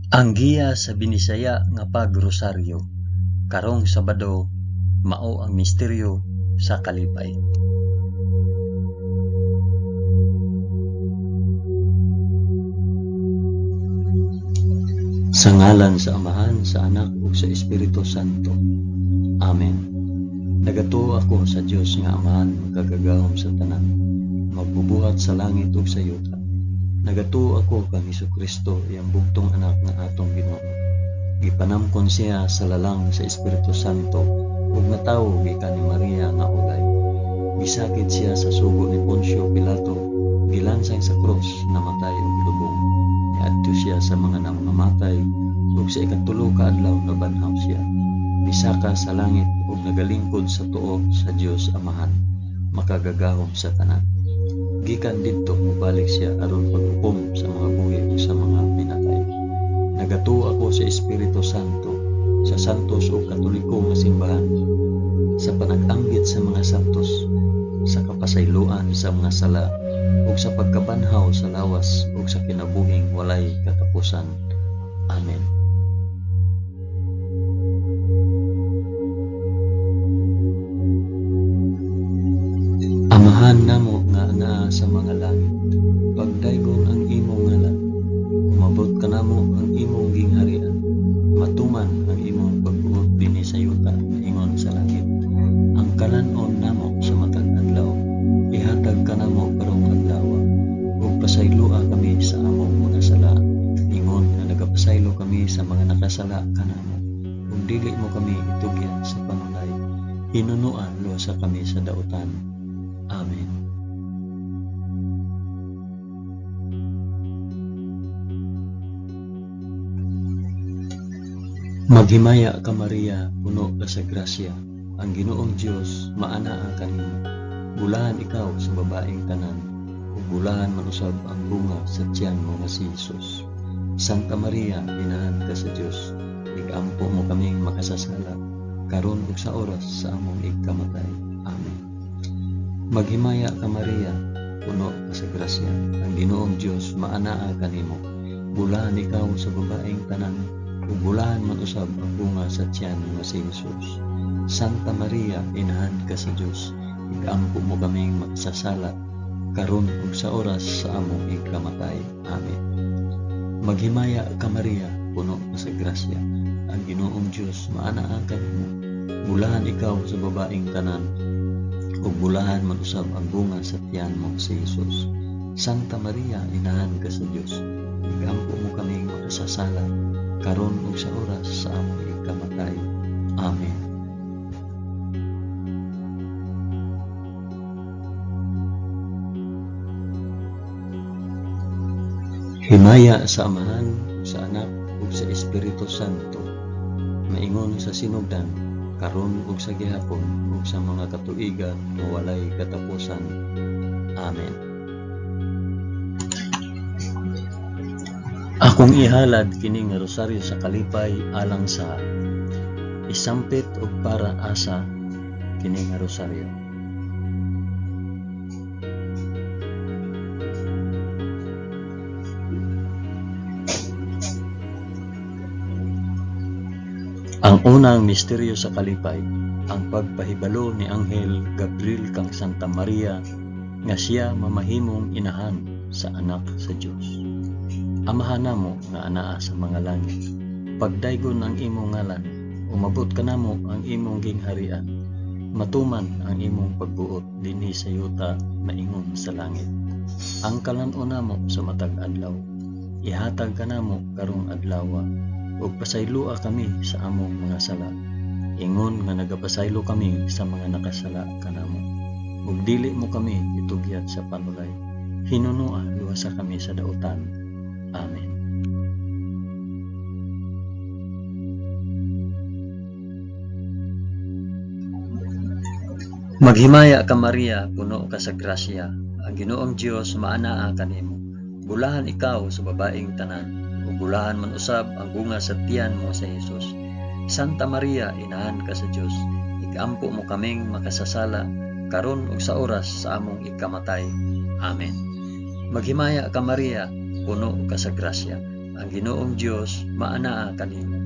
Ang giya sa Binisaya nga pagrosaryo karong Sabado mao ang misteryo sa kalipay. Sa ngalan sa Amahan, sa Anak ug sa Espiritu Santo. Amen. Nagatuo ako sa Dios nga Amahan makagagahom sa tanan, magbubuhat sa langit ug sa yuta. Nagatuo ako kang Hesukristo, iyang bugtong anak nga atong Ginoo. Gipanamkon siya sa lalang sa Espiritu Santo ug natawo gikan ni Maria nga ulay. Gisakit siya sa sugo ni Poncio Pilato, gilansang sa krus, namatay ug gilubong. Niadto siya sa mga nangamatay ug sa ikatulo ka adlaw nabanhaw siya. Misaka sa langit ug nagalingkod sa tuo sa Dios Amahan, makagagahom sa tanan. Gikan didto mobalik siya aron paghukom sa mga buhi ug sa mga pinatay. Nagatuo ako sa Espiritu Santo, sa santos ug katoliko nga simbahan, sa panag-ambit sa mga santos, sa kapasayloan sa mga sala, ug sa pagkabanhaw sa lawas ug sa kinabuhing walay katapusan. Amen. Amahan namo nga anaa sa mga langit, pagdaygon ang imong ngalan, umabot kanamo ang imong gingharian, matuman ang imong pagbuot dinhi sa yuta ingon sa langit. Ang kalan-on namo sa matag adlaw, ihatag kanamo karong adlawa, ug pasayloa kami sa among mga sala, ingon nga nagapasaylo kami sa mga nakasala kanamo, ug dili mo kami itugyan sa panulay, hinunoa luwasa kami sa dautan. Amen. Maghimaya ka Maria, puno ka sa grasya, ang Ginoong Dios maanaa kanimo. Bulahan ikaw sa babaeng tanan, ug bulahan man usab ang bunga sa tiyan mo nga si Jesus. Santa Maria, inahan ka sa Dios, igampo mo kaming makasasala, karon ug sa oras sa among igkamatay. Amen. Maghimaya ka Maria, puno ka sa grasya, ang Ginoong Dios maanaa kanimo. Bulahan ikaw sa babaeng tanan, ug bulahan man usab ang bunga sa tiyan nga si Jesus. Santa Maria, inahan ka sa Dios, igampo mo kaming makasasala, karon ug sa oras sa among igkamatay. Amen. Maghimaya ka Maria, puno ka sa grasya, ang Ginoong Dios maanaa kanimo. Bulahan ikaw sa babaeng tanan, ug bulahan man usab ang bunga sa tiyan mo si Jesus. Santa Maria, inahan ka sa Dios, igampo mo kaming makasasala, karon ug sa oras sa among igkamatay. Amen. Himaya sa Amahan, sa Anak, ug sa Espiritu Santo, maingon sa sinugdan, karon ug sa gihapon, ug sa mga katuigan nga walay katapusan. Amen. Akong ihalad kini nga rosaryo sa kalipay alang sa isampit og para asa kini nga rosaryo. Ang unang misteryo sa kalipay, ang pagpahibalo ni Anghel Gabriel kang Santa Maria nga siya mamahimong inahan sa anak sa Dios. Amahan namo nga anaa sa mga langit, pagdaygon ang imong ngalan, umabot kanamo ang imong gingharian, matuman ang imong pagbuot dinhi sa yuta maingon sa langit. Ang kalan-on namo sa matag adlaw, ihatag kanamo karong adlawa, ug pasayloa kami sa among mga sala, ingon nga nagapasaylo kami sa mga nakasala kanamo. Ug dili mo kami itugyan sa panulay, hinunoa luwasa kami sa dautan. Amen. Maghimaya ka Maria, puno ka sa grasya, ang Ginoong Dios maanaa kanimo. Bulahan ikaw sa babaeng tanan, ug bulahan man usab ang bunga sa tiyan mo sa Jesus. Santa Maria, inahan ka sa Dios, igampo mo kaming makasasala, karon ug sa oras sa among ikamatay. Amen. Maghimaya ka Maria, puno ka sa grasya, Ang Ginoong Dios maanaa kanimo.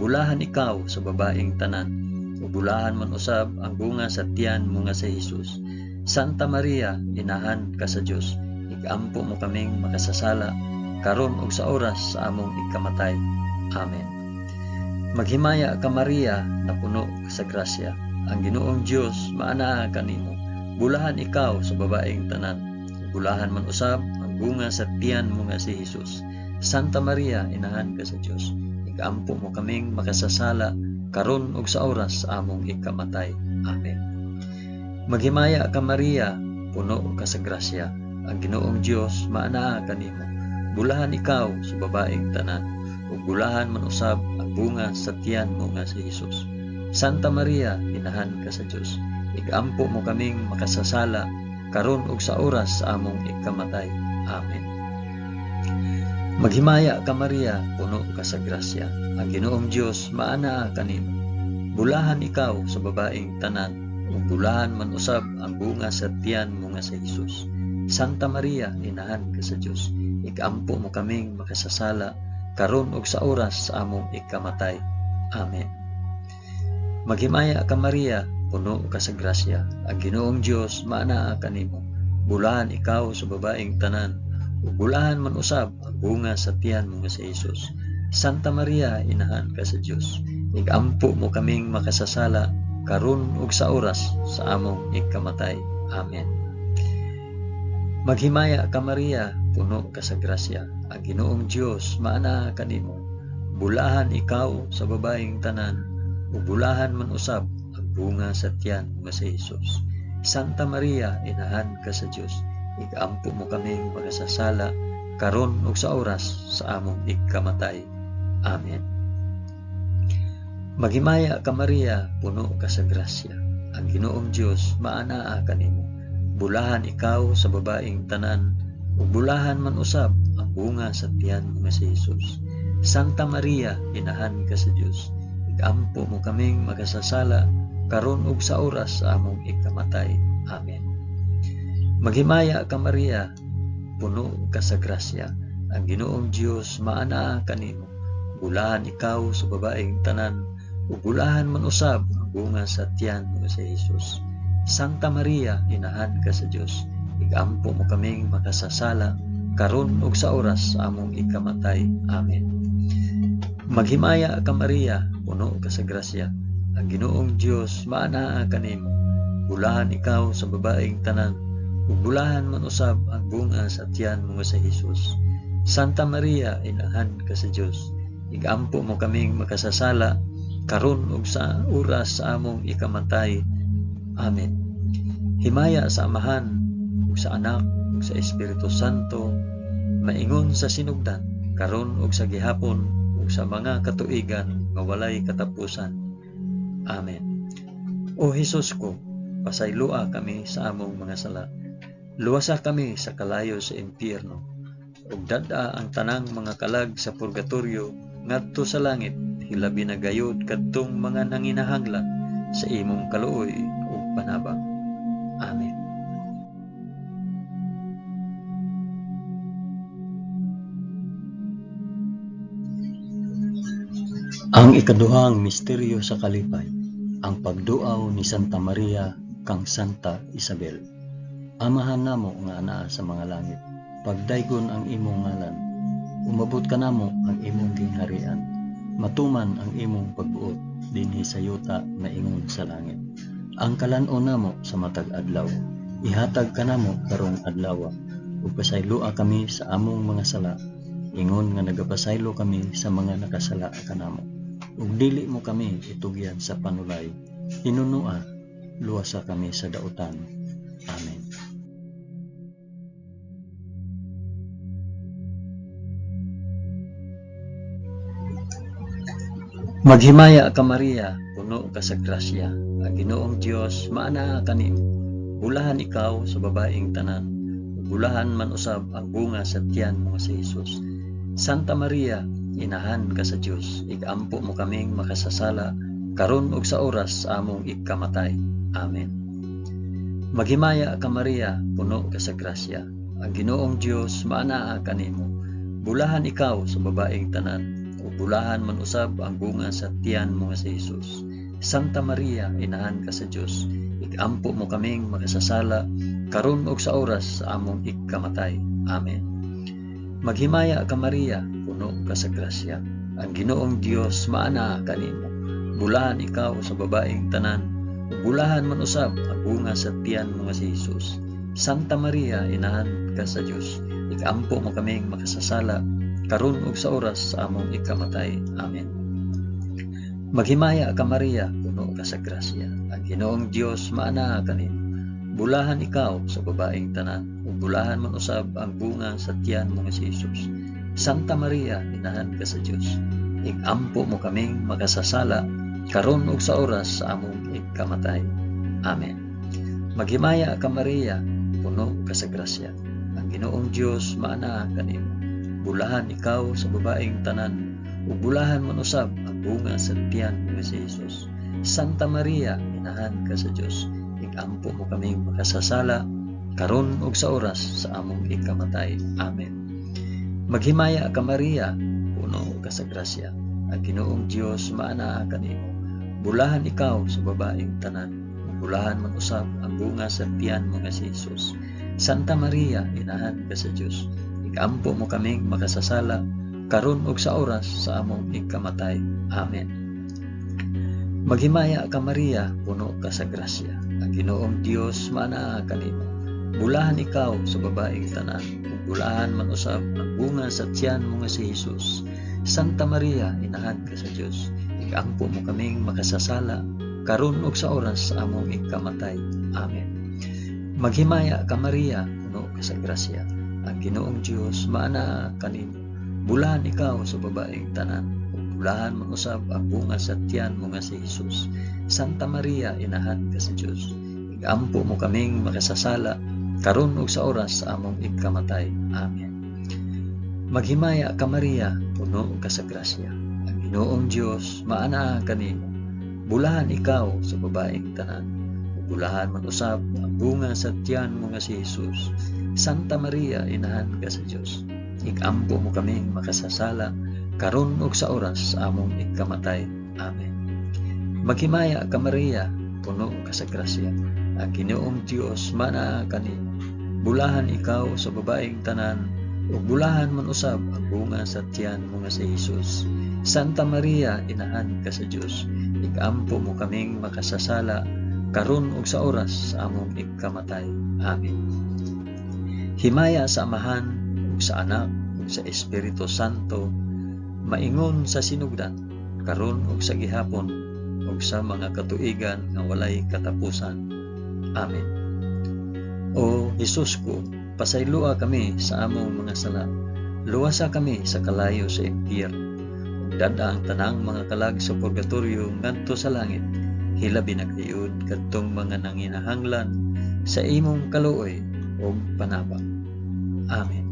Bulahan ikaw sa babaeng tanan, ug bulahan man usab ang bunga sa tiyan mo nga si Hesus. Santa Maria, inahan ka sa Dios, igampo mo kaming makasasala karon ug sa oras sa among ikamatay. Amen. Maghimaya ka Maria, napuno ka sa grasya. Ang Ginoong Dios maanaa kanimo. Bulahan ikaw sa babaeng tanan, bulahan man usab ang bunga sa tiyan mo nga si Hesus. Santa Maria, inahan ka sa Dios, igampo mo kaming makasasala karon ug sa oras sa among ikamatay. Amen. Maghimaya ka Maria, puno ka sa grasya. Ang Ginoong Dios maanaa kanimo. Bulahan ikaw sa babaeng tanan, ug bulahan man usab ang bunga sa tiyan mo nga si Hesus. Santa Maria, inahan ka sa Dios, igampo mo kaming makasasala karon ug sa oras sa among ikamatay. Amen. Maghimaya ka Maria, puno ka sa grasya. Ang Ginoong Dios maanaa kanimo. Bulahan ikaw sa babaeng tanan, ug bulahan man usab ang bunga sa tiyan mo nga si Hesus. Santa Maria, inahan ka sa Dios, ikampo mo kaming makasasala karon ug sa oras sa among ikamatay. Amen. Maghimaya ka Maria, puno ka sa grasya. Ang Ginoong Dios maanaa kanimo. Bulahan ikaw sa babaeng tanan, ug bulahan man usab ang bunga sa tiyan mo nga si Hesus. Santa Maria, inahan ka sa Dios, igampo mo kaming makasasala karon ug sa oras sa among ikamatay. Amen. Maghimaya ka Maria, puno ka sa grasya. Ang Ginoong Dios maanaa kanimo. Bulahan ikaw sa babaeng tanan, ug bulahan man usab ang bunga sa tiyan mo nga si Hesus. Santa Maria, inahan ka sa Dios, igampo mo kaming makasasala karon ug sa oras sa among ikamatay. Amen. Maghimaya ka Maria, puno ka sa grasya. Ang Ginoong Dios maanaa kanimo. Bulahan ikaw sa babaeng tanan, ug bulahan man usab ang bunga sa tiyan mo nga si Hesus. Santa Maria, inahan ka sa Dios, igampo mo kaming makasasala karon ug sa oras sa among ikamatay. Amen. Maghimaya ka Maria, puno ka sa grasya. Ang Ginoong Dios maanaa kanimo. Bulahan ikaw sa babaeng tanan, ug bulahan man usab ang bunga sa tiyan mo nga si Hesus. Santa Maria, inahan ka sa Dios, igampo mo kaming makasasala karon ug sa oras sa among ikamatay. Amen. Maghimaya ka Maria, puno ka sa grasya. Ang Ginoong Dios maanaa kanimo. Bulahan ikaw sa babaeng tanan, ug bulahan man usab ang bunga sa tiyan mo nga si Hesus. Santa Maria, inahan ka sa Dios, igampo mo kaming makasasala karon ug sa oras sa among ikamatay. Amen. Himaya sa Amahan ug sa Anak ug sa Espiritu Santo, maingon sa sinugdan, karon ug sa gihapon ug sa mga katuigan nga walay katapusan. Amen. O Hesus ko, pasayloa kami sa among mga sala. Luwasa kami sa kalayo sa impyerno, ug dad-a ang tanang mga kalag sa purgatorio ngadto sa langit, hilabi na gayud kadtong mga nanginahanglan sa imong kaluoy ug panabang. Amen. Ang ikaduhang misteryo sa kalipay, ang pagduaw ni Santa Maria kang Santa Isabel. Amahan namo nga anaa sa mga langit, pagdaygon ang imong ngalan. Umabot kanamo ang imong gingharian. Matuman ang imong pagbuot dinhi sa yuta maingon sa langit. Ang kalan-on namo sa matag adlaw, ihatag kanamo karong adlaw, ug pasayloa kami sa among mga sala, ingon nga nagapasaylo kami sa mga nakasala kanamo. Ug dili mo kami itugyan sa panulay, hinunua, luwasa kami sa dautan. Amen. Maghimaya ka Maria, puno ka sa grasya. Ang Ginoong Dios maanaa kanimo. Bulahan ikaw sa babaeng tanan, ug bulahan man usab ang bunga sa tiyan mo nga si Hesus. Santa Maria, inahan ka sa Dios, igampo mo kaming makasasala karon ug sa oras sa among ikamatay. Amen. Maghimaya ka Maria, puno ka sa grasya. Ang Ginoong Dios maanaa kanimo. Bulahan ikaw sa babaeng tanan, ug bulahan man usab ang bunga sa tiyan mo nga si Hesus. Santa Maria, inahan ka sa Dios, ikampo mo kaming makasasala karon ug sa oras sa among ikamatay. Amen. Maghimaya ka Maria, puno ka sa grasya. Ang Ginoong Dios maanaa kanimo. Bulahan ikaw sa babaeng tanan, ug bulahan man usab ang bunga sa tiyan mo nga si Hesus. Santa Maria, inahan ka sa Dios, ikampo mo kaming makasasala karon ug sa oras sa among ikamatay. Amen. Maghimaya ka Maria, puno ka sa grasya. Ang Ginoong Dios maanaa kanimo. Bulahan ikaw sa babaeng tanan, ug bulahan man usab ang bunga sa tiyan mo nga si Hesus. Santa Maria, inahan ka sa Dios, ikampo mo kaming makasasala karon ug sa oras sa among ikamatay. Amen. Maghimaya ka Maria, puno ka sa grasya. Ang Ginoong Dios maanaa kanimo. Bulahan ikaw sa babaeng tanan, ug bulahan man usab ang bunga sa tiyan mo nga si Hesus. Santa Maria, inahan ka sa Dios, ikampo mo kaming makasasala karon ug sa oras sa among ikamatay. Amen. Maghimaya ka Maria, puno ka sa grasya. Ang Ginoong Dios maanaa kanimo. Bulahan ikaw sa babaeng tanan, ug bulahan man usab ang bunga sa tiyan mo nga si Hesus. Santa Maria, inahan ka sa Dios, ikampo mo kaming makasasala karon ug sa oras sa among ikamatay. Amen. Maghimaya ka Maria, puno ka sa grasya. Ang Ginoong Dios maanaa kanimo. Bulahan ikaw sa babaeng tanan, ug bulahan man usab ang bunga sa tiyan mo nga si Hesus. Santa Maria, inahan ka sa Dios, ikampo mo kaming makasasala karon ug sa oras sa among ikamatay. Amen. Maghimaya ka Maria, puno ka sa grasya. Ang Ginoong Dios maanaa kanimo. Bulahan ikaw sa babaeng tanan, ug bulahan man usab ang bunga sa tiyan mo nga si Hesus. Santa Maria, inahan ka sa Dios, ikampo mo kaming makasasala karon ug sa oras sa among ikamatay. Amen. Maghimaya ka Maria, puno ka sa grasya. Ang Ginoong Dios maanaa kanimo. Bulahan ikaw sa babaeng tanan, ug bulahan man usab ang bunga sa tiyan mo nga si Hesus. Santa Maria, inahan ka sa Dios, ikampo mo kaming makasasala karon ug sa oras sa among ikamatay. Amen. Maghimaya ka Maria, puno ka sa grasya. Ang Ginoong Dios maanaa kanimo. Bulahan ikaw sa babaeng tanan, ug bulahan man usab ang bunga sa tiyan mo nga si Hesus. Santa Maria, inahan ka sa Dios, ikampo mo kaming makasasala karon ug sa oras sa among ikamatay. Amen. Himaya sa Amahan ug sa Anak ug sa Espiritu Santo, maingon sa sinugdan, karon ug sa gihapon ug sa mga katuigan nga walay katapusan. Amen. O Hesus ko, pasayloa kami sa among mga sala. Luwasa kami sa kalayo sa impyerno. Ug dad-a ang tanang mga kalag sa purgatorio ngadto sa langit. Hilabi na gayud kadtong mga nanginahanglan sa imong kaluoy ug panabang. Amen.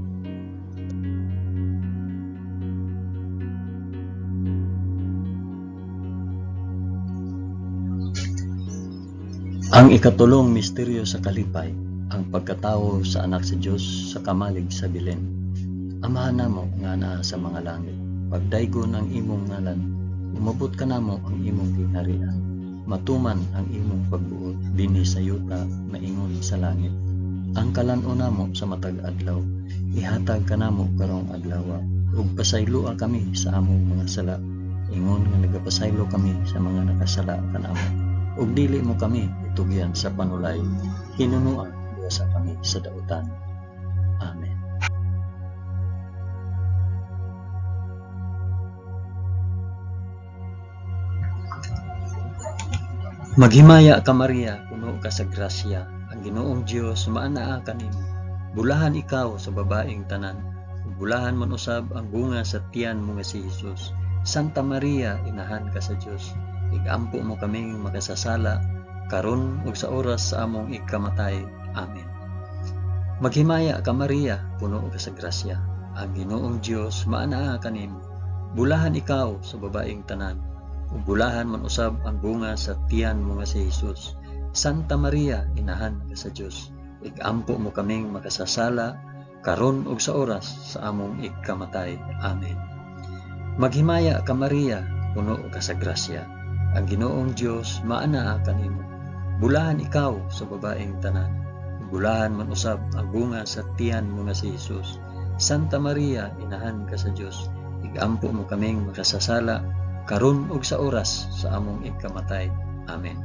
Ang ikatulong misteryo sa kalipay, ang pagkatawo sa anak sa Dios sa kamalig sa Belen. Amahan namo nga naa sa mga langit, pagdaygon ang imong ngalan, umabot kanamo ang imong gingharian, matuman ang imong pagbuot dinhi sa yuta maingon sa langit. Ang kalan-on namo sa matag adlaw, ihatag kanamo karong adlawa, ug pasayloa kami sa among mga sala, ingon nga nagapasaylo kami sa mga nakasala kanamo. Ug dili mo kami itugyan sa panulay, hinunoa luwasa kami sa dautan. Amen. Maghimaya ka Maria, puno ka sa grasya, ang Ginoong Dios maanaa kanimo. Bulahan ikaw sa babaeng tanan, ug bulahan man usab ang bunga sa tiyan mo nga si Hesus. Santa Maria, inahan ka sa Dios, ikampo mo kaming makasasala karon ug sa oras sa among ikamatay. Amen. Maghimaya ka Maria, puno ka sa grasya, ang Ginoong Dios maanaa kanimo. Bulahan ikaw sa babaeng tanan, ug bulahan man usab ang bunga sa tiyan mo nga si Hesus. Santa Maria, inahan ka sa Dios, ikampo mo kaming makasasala karon ug sa oras sa among ikamatay. Amen. Maghimaya ka Maria, puno ka sa grasya. Ang Ginoong Dios maanaa kanimo. Bulahan ikaw sa babaeng tanan. Bulahan man usab ang bunga sa tiyan mo nga si Jesus. Santa Maria, inahan ka sa Dios. Igampo mo kaming makasasala karon ug sa oras sa among ikamatay. Amen.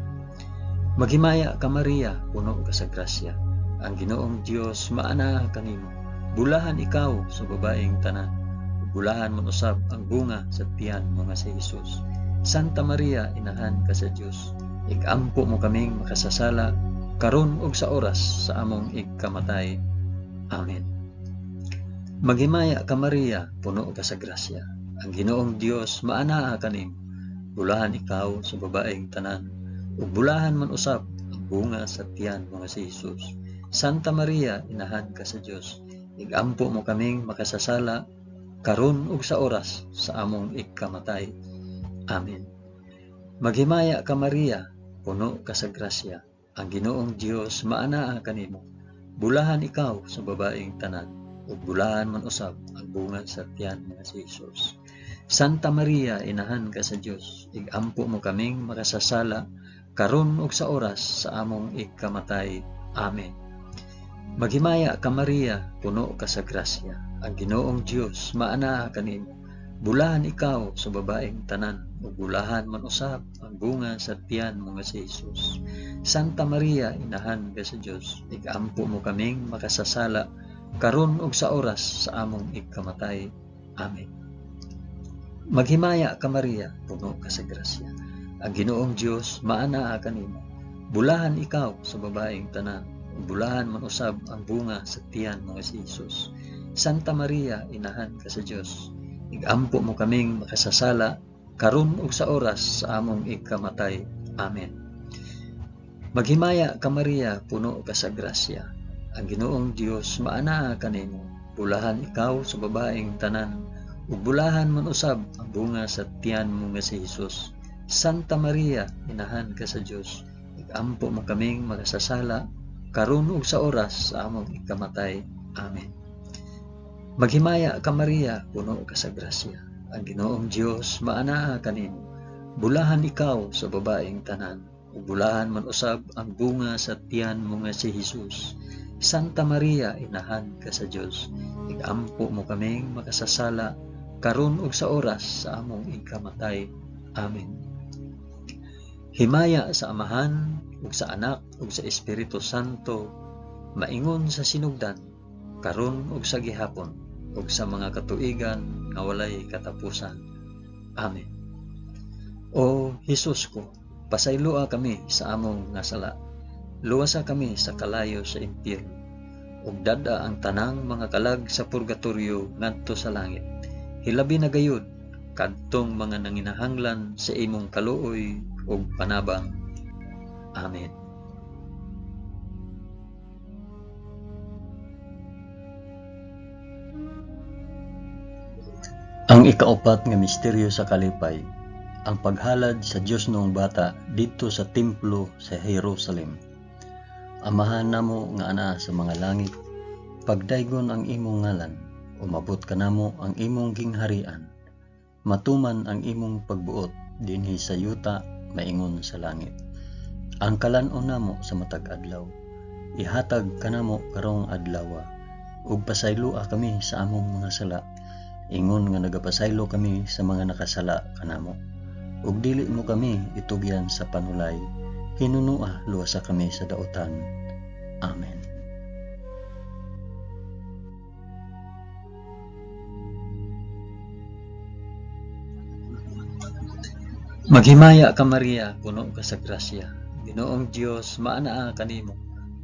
Maghimaya ka Maria, puno ka sa grasya. Ang Ginoong Dios maanaa kanimo. Bulahan ikaw sa babaeng tanan. Bulahan man usab ang bunga sa tiyan mo nga si Jesus. Santa Maria, inahan ka sa Dios. Igampo mo kaming makasasala karon ug sa oras sa among ikamatay. Amen. Maghimaya ka Maria, puno ka sa grasya. Ang Ginoong Dios maanaa kanimo. Bulahan ikaw sa babaeng tanan, ug bulahan man usab ang bunga sa tiyan mo nga si Jesus. Santa Maria, inahan ka sa Dios. Igampo mo kaming makasasala karon ug sa oras sa among ikamatay. Amen. Maghimaya ka Maria, puno ka sa grasya. Ang Ginoong Dios maanaa kanimo. Bulahan ikaw sa babaeng tanan, ug bulahan man usab ang bunga sa tiyan mo nga si Jesus. Santa Maria, inahan ka sa Dios. Igampo mo kaming makasasala karon ug sa oras sa among ikamatay. Amen. Maghimaya ka Maria, puno ka sa grasya. Ang Ginoong Dios maanaa kanimo. Bulahan ikaw sa babaeng tanan, ug bulahan man usab ang bunga sa tiyan mo nga si Jesus. Santa Maria, inahan ka sa Dios. Igampo mo kaming makasasala karon ug sa oras sa among ikamatay. Amen. Maghimaya ka Maria, puno ka sa grasya. Ang Ginoong Dios maanaa kanimo. Bulahan ikaw sa babaeng tanan, ug bulahan man usab ang bunga sa tiyan mo nga si Jesus. Santa Maria, inahan ka sa Dios. Igampo mo kaming makasasala karon ug sa oras sa among ikamatay. Amen. Maghimaya ka Maria, puno ka sa grasya. Ang Ginoong Dios maanaa kanimo. Bulahan ikaw sa babaeng tanan, ug bulahan man usab ang bunga sa tiyan mo nga si Jesus. Santa Maria, inahan ka sa Dios. Igampo mo kaming makasasala karon ug sa oras sa among ikamatay. Amen. Maghimaya ka Maria, puno ka sa grasya. Ang Ginoong Dios maanaa kanimo. Bulahan ikaw sa babaeng tanan, ug bulahan man usab ang bunga sa tiyan mo nga si Jesus. Santa Maria, inahan ka sa Dios. Igampo mo kaming makasasala karon ug sa oras sa among ikamatay. Amen. Himaya sa Amahan ug sa Anak ug sa Espiritu Santo, maingon sa sinugdan, karon ug sa gihapon, ug sa mga katuigan nga walay katapusan. Amen. O Hesus ko, pasayloa kami sa among nga sala. Luwasa kami sa kalayo sa impyerno, ug dad-a ang tanang mga kalag sa purgatorio ngadto sa langit. Hilabi na gayud kadtong mga nanginahanglan sa imong kaluoy ug panabang. Amen. Ang ikaupat nga misteryo sa kalipay, ang paghalad sa Dios noong bata didto sa templo sa Jerusalem. Amahan namo nga anaa sa mga langit, pagdaygon ang imong ngalan, umabot kanamo ang imong gingharian. Matuman ang imong pagbuot dinhi sa yuta maingon sa langit. Ang kalan-on namo sa matag adlaw, ihatag kanamo karong adlawa, ug pasayloa kami sa among mga sala, ingon nga nagapasaylo kami sa mga nakasala kanamo. Ug dili mo kami itugyan sa panulay, hinunua luwasa kami sa dautan. Amen. Maghimaya ka Maria, puno ka sa grasya. Ginoong Dios maanaa kanimo.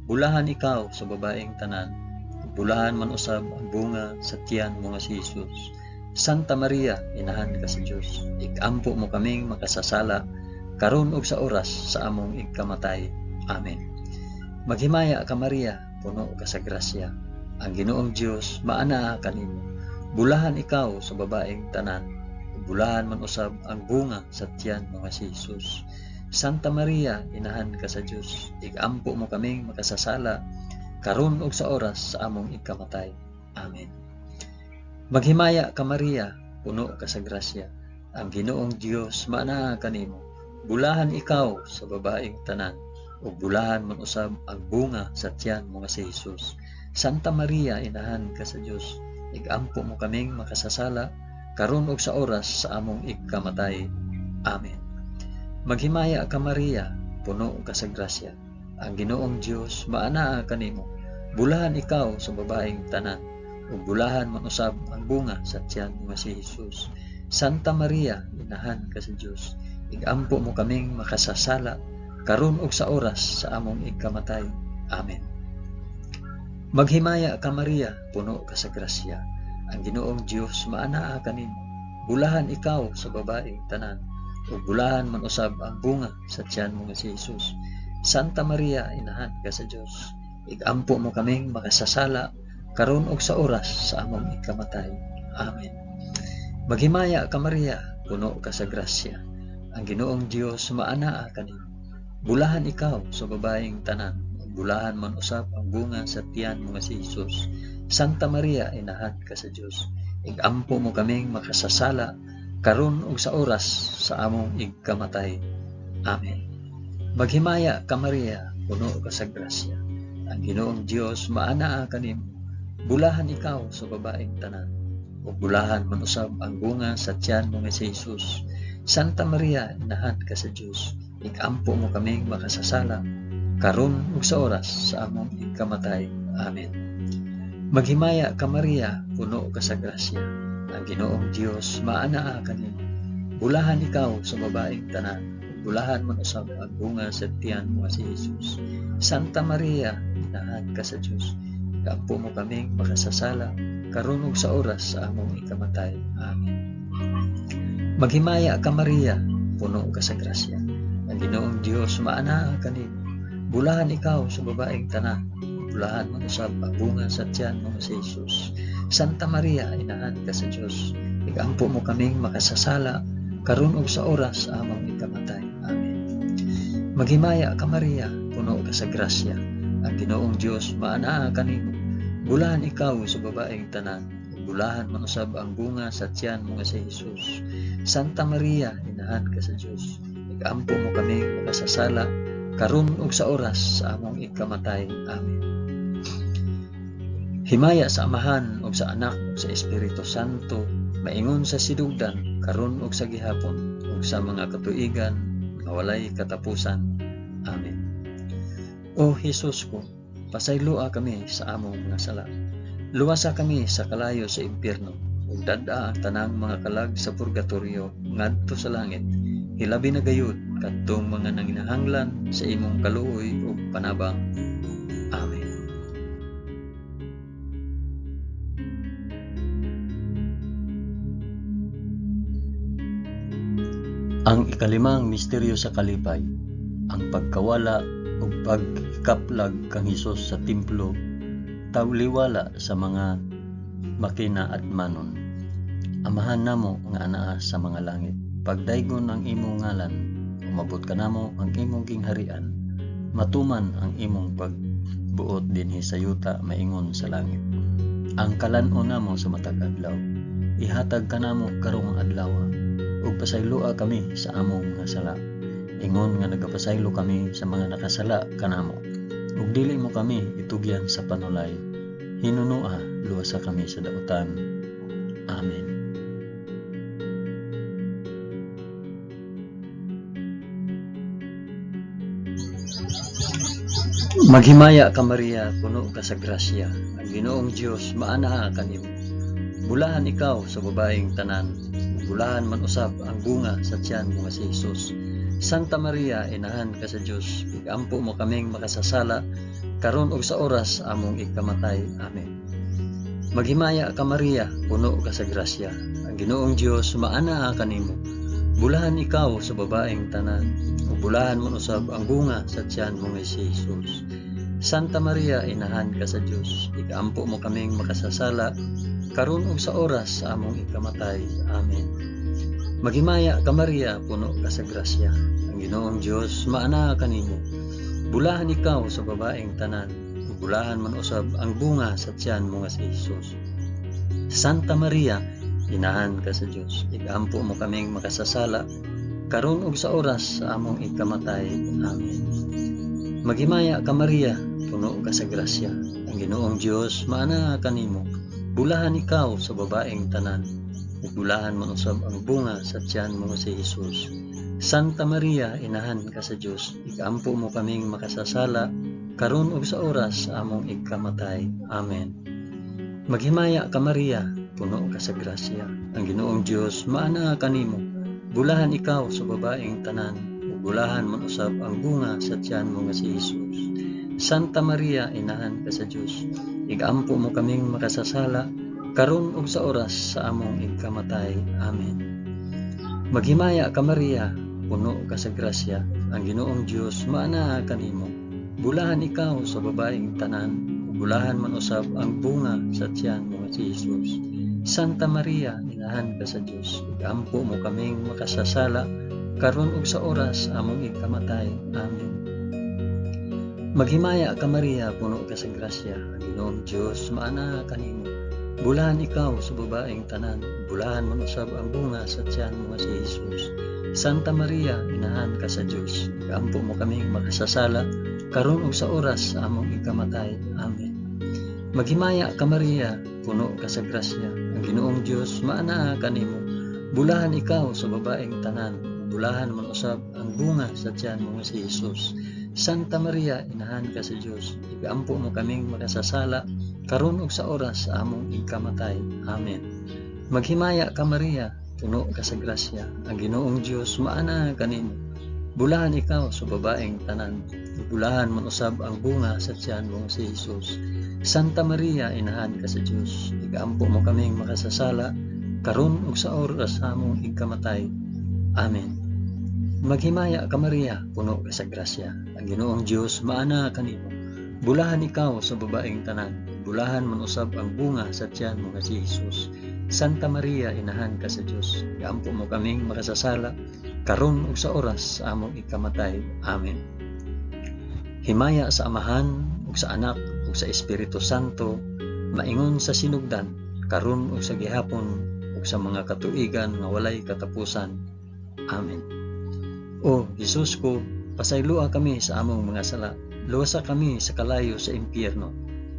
Bulahan ikaw sa babaeng tanan, bulahan man usab ang bunga sa tiyan mo nga si Jesus. Santa Maria, inahan ka sa Dios. Ikampo mo kaming makasasala karon ug sa oras sa among ikamatay. Amen. Maghimaya ka Maria, puno ka sa grasya. Ang Ginoong Dios maanaa kanimo. Bulahan ikaw sa babaeng tanan, bulahan man usab ang bunga sa tiyan mo nga si Jesus. Santa Maria, inahan ka sa Dios. Ikampo mo kaming makasasala karon ug sa oras sa among ikamatay. Amen. Maghimaya ka Maria, puno ka sa grasya. Ang Ginoong Dios maanaa kanimo. Bulahan ikaw sa babaeng tanan, ug bulahan man usab ang bunga sa tiyan mo nga si Hesus. Santa Maria, inahan ka sa Dios, igampo mo kaming makasasala karon ug sa oras sa among igkamatay. Amen. Maghimaya ka Maria, puno ka sa grasya. Ang Ginoong Dios maanaa kanimo. Bulahan ikaw sa babaeng tanan, ug bulahan man usab ang bunga sa tiyan mo nga si Hesus. Santa Maria, inahan ka sa Dios, igampo mo kaming makasasala karon ug sa oras sa among igkamatay. Amen. Maghimaya ka Maria, puno ka sa grasya. Ang Ginoong Dios maanaa kanimo. Bulahan ikaw sa babaeng tanan, ug bulahan man usab ang bunga sa tiyan mo nga si Hesus. Santa Maria, inahan ka sa Dios, igampo mo kaming makasasala karon ug sa oras sa among ikamatay. Amen. Maghimaya ka Maria, puno ka sa grasya. Ang Ginoong Dios maanaa kanimo. Bulahan ikaw sa babaeng tanan, ug bulahan man usab ang bunga sa tiyan mo nga si Hesus. Santa Maria, inahan ka sa Dios, igampo mo kaming makasasala karon ug sa oras sa among igkamatay. Amen. Maghimaya ka Maria, puno ka sa grasya. Ang Ginoong Dios maanaa kanimo. Bulahan ikaw sa babaeng tanan, ug bulahan man usab ang bunga sa tiyan mo nga si Hesus. Santa Maria, inahan ka sa Dios, igampo mo kaming makasasala karon ug sa oras sa among igkamatay. Amen. Maghimaya ka Maria, puno ka sa grasya. Ang Ginoong Dios maanaa kanimo. Bulahan ikaw sa babaeng tanan, ug bulahan man usab ang bunga sa tiyan mo nga si Hesus. Santa Maria, inahan ka sa Dios, igampo mo kaming makasasala karon ug sa oras sa among ikamatay. Amen. Maghimaya ka Maria, puno ka sa grasya. Ang Ginoong Dios maanaa kanimo. Bulahan ikaw sa babaeng tanan, ug bulahan man usab ang bunga sa tiyan mo nga si Hesus. Santa Maria, inahan ka sa Dios, igampo mo kaming makasasala karon ug sa oras sa among ikamatay. Amen. Maghimaya ka Maria, puno ka sa grasya. Ang Ginoong Dios maanaa kanimo. Bulahan ikaw sa babaeng tanan, ug bulahan man usab ang bunga sa tiyan mo nga si Hesus. Santa Maria, inahan ka sa Dios, igampo mo kaming makasasala karon ug sa oras sa among ikamatay. Amen. Himaya sa Amahan ug sa Anak ug sa Espiritu Santo, maingon sa sidugdan, karon ug sa gihapon, ug sa mga katuigan nga walay katapusan. Amen. O Hesus ko, pasayloa kami sa among mga sala. Luwasa kami sa kalayo sa impyerno, ug dad-a ang tanang mga kalag sa purgatorio ngadto sa langit. Hilabi na gayud kadtong mga nanginahanglan sa imong kaluoy ug panabang. Amen. Ang ikalimang misteryo sa kalipay, ang pagkawala ug pagkaplag kang Hesus sa templo, tawliwala sa mga makinaadmanon. Amahan namo nga anaa sa mga langit, pagdaygon ang imong ngalan, umabot kanamo ang imong gingharian, matuman ang imong pagbuot dinhi sa yuta maingon sa langit. Ang kalan-on namo sa matag adlaw, ihatag kanamo karong adlaw, ug pasayloa kami sa among mga sala, ingon nga nagapasaylo kami sa mga nakasala kanamo, ug dili mo kami itugyan sa panulay, hinunoa luwasa kami sa dautan. Amen. Maghimaya ka Maria, puno ka sa grasya. Ang Ginoong Dios maanaa kanimo. Bulahan ikaw sa babaeng tanan, bulahan man usab ang bunga sa tiyan mo nga si Hesus. Santa Maria, inahan ka sa Dios, igampo mo kaming makasasala karon ug sa oras among ikamatay. Amen. Maghimaya ka Maria, puno ka sa grasya. Ang Ginoong Dios maanaa kanimo. Bulahan ikaw sa babaeng tanan, ug bulahan man usab ang bunga sa tiyan mo nga si Hesus. Santa Maria, inahan ka sa Dios, igampo mo kaming makasasala karon ug sa oras sa among ikamatay. Amen. Maghimaya ka Maria, puno ka sa grasya. Ang Ginoong Dios maanaa kanimo. Bulahan ikaw sa babaeng tanan, ug ug bulahan man usab ang bunga sa tiyan mo nga si Hesus. Santa Maria, inahan ka sa Dios, igampo mo kaming makasasala karon ug sa oras sa among ikamatay. Amen. Maghimaya ka Maria, puno ka sa grasya. Ang Ginoong Dios maanaa kanimo. Bulahan ikaw sa babaeng tanan, ug bulahan man usab ang bunga sa tiyan mo nga si Hesus. Santa Maria, inahan ka sa Dios, igampo mo kaming makasasala karon ug sa oras sa among ikamatay. Amen. Maghimaya ka Maria, puno ka sa grasya. Ang Ginoong Dios maanaa kanimo. Bulahan ikaw sa babaeng tanan, ug bulahan man usab ang bunga sa tiyan mo nga si Hesus. Santa Maria, inahan ka sa Dios, igampo mo kaming makasasala karon ug sa oras sa among ikamatay. Amen. Maghimaya ka Maria, puno ka sa grasya. Ang Ginoong Dios maanaa kanimo. Bulahan ikaw sa babaeng tanan, ug bulahan man usab ang bunga sa tiyan mo nga si Hesus. Santa Maria, inahan ka sa Dios, igampo mo kaming makasasala karon ug sa oras among ikamatay. Amen. Maghimaya ka Maria, puno ka sa grasya. Ang Ginoong Dios maanaa kanimo. Bulahan ikaw sa babaeng tanan, bulahan man usab ang bunga sa tiyan mo nga si Hesus. Santa Maria, inahan ka sa Dios, igampo mo kaming makasasala karon ug sa oras sa among ikamatay. Amen. Maghimaya ka Maria, puno ka sa grasya. Ang Ginoong Dios maanaa kanimo. Bulahan ikaw sa babaeng tanan, bulahan man usab ang bunga sa tiyan mo nga si Hesus. Santa Maria, inahan ka sa Dios, igampo mo kaming makasasala karon ug sa oras sa among ikamatay. Amen. Maghimaya ka Maria, puno ka sa grasya. Ang Ginoong Dios maanaa kanimo. Bulahan ikaw sa babaeng tanan, bulahan man usab ang bunga sa tiyan mo si Hesus. Santa Maria, inahan ka sa Dios, igampo mo kaming makasasala karon ug sa oras sa among ikamatay. Amen. Maghimaya ka Maria, puno ka sa grasya. Ang Ginoong Dios maanaa kanimo. Bulahan ikaw sa babaeng tanan, bulahan man usab ang bunga sa tiyan mo nga si Hesus. Santa Maria, inahan ka sa Dios, iampo mo kaming makasasala karon ug sa oras sa among ikamatay. Amen. Himaya sa Amahan ug sa Anak ug sa Espiritu Santo, maingon sa sinugdan, karon ug sa gihapon ug sa mga katuigan nga walay katapusan. Amen. O Hesus ko, pasayloa kami sa among mga sala, luwasa kami sa kalayo sa impyerno,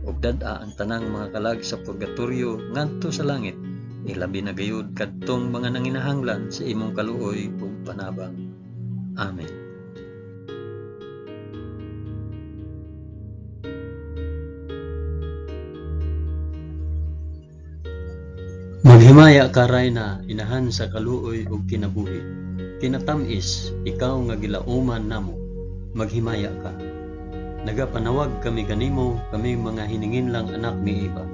ug dad-a ang tanang mga kalag sa purgatorio ngadto sa langit, ilabi na gayud kadtong mga nanginahanglan sa imong kaluoy ug panabang. Amen. Maghimaya ka Rayna, inahan sa kaluoy ug kinabuhi. Kinatamis, ikaw nga gilauman namo, maghimaya ka. Nagapanawag kami kanimo, kami mga hininginlang anak ni Eva.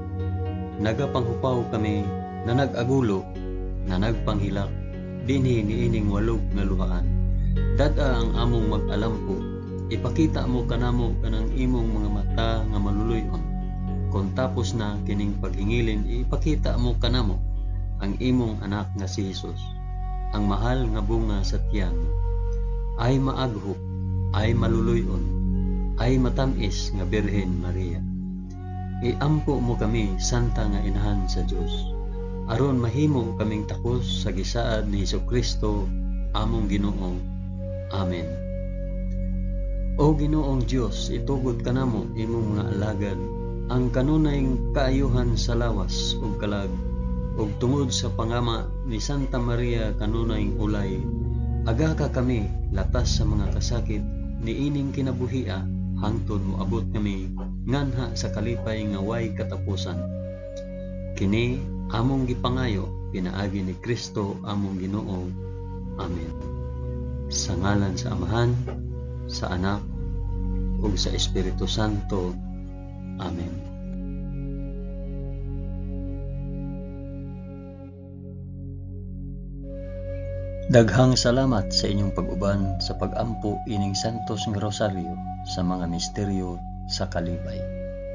Nagapanghupaw kami na nag-agulo, na nagpanghilak, dinhi niining walog nga luhaan. Dad-a ang among mag-alampo, ipakita mo kanamo kanang imong mga mata nga maluluy-on. Kon tapos na kining paghingilin, ipakita mo kanamo ang imong anak nga si Hesus, ang mahal nga bunga sa tiyan. Ay maaghop, ay maluluy-on, ay matamis nga Birhen Maria. Iampo mo kami, Santa nga Inahan sa Dios, aron mahimo kaming takos sa gisaad ni Hesukristo among Ginoo. Amen. O Ginoong Dios, itugot kanamo imong mga alagad ang kanunay kaayuhan sa lawas ug kalag, ug tungod sa pangama ni Santa Maria kanunay ulay, agaka kami latas sa mga kasakit niining kinabuhia hangtod moabot kami nganha sa kalipay nga way katapusan. Kini among gipangayo pinaagi ni Kristo among Ginoo. Amen. Sa ngalan sa Amahan, sa Anak, ug sa Espiritu Santo. Amen. Daghang salamat sa inyong pag-uban sa pag-ampo ining Santos nga Rosaryo sa mga misteryo sa kalipay.